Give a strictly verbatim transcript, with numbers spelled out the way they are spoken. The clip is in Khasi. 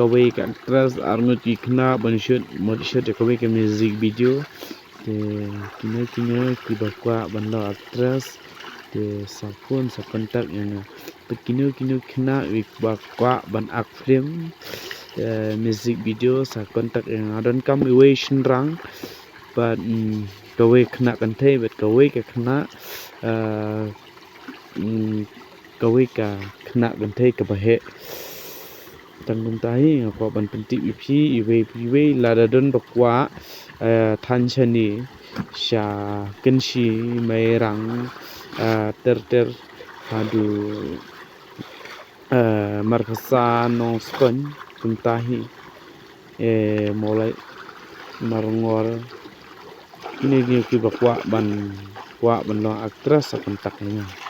kawei ka actress, arngut ki khynnah ban shoot, mut shoot ïa kawei ka music video. Te kino kino kiba kwah ban long actress, te sa phone, sa contact ïa nga. Te kino kino khynnah kiba kwah ban act film, eh, music video, sa contact ïa nga. Donkam iwei shynrang bad, mm, kawei khynnah kynthei bad kawei ka khynnah, eh, mm, kawei ka khynnah kynthei kaba heh. Tang kumta hi nga kwah ban pyntip ïa phi iwei pa iwei, lada don ba kwah, eh, than shane sha Kynshi, Mairang, eh, ter ter haduh, eh, Markhasa, Nongstoiñ, kumta hi, eh, Mawlai, Marngor, kine kine kiba kwah ban, kwah ban long actress sa contact ïa nga.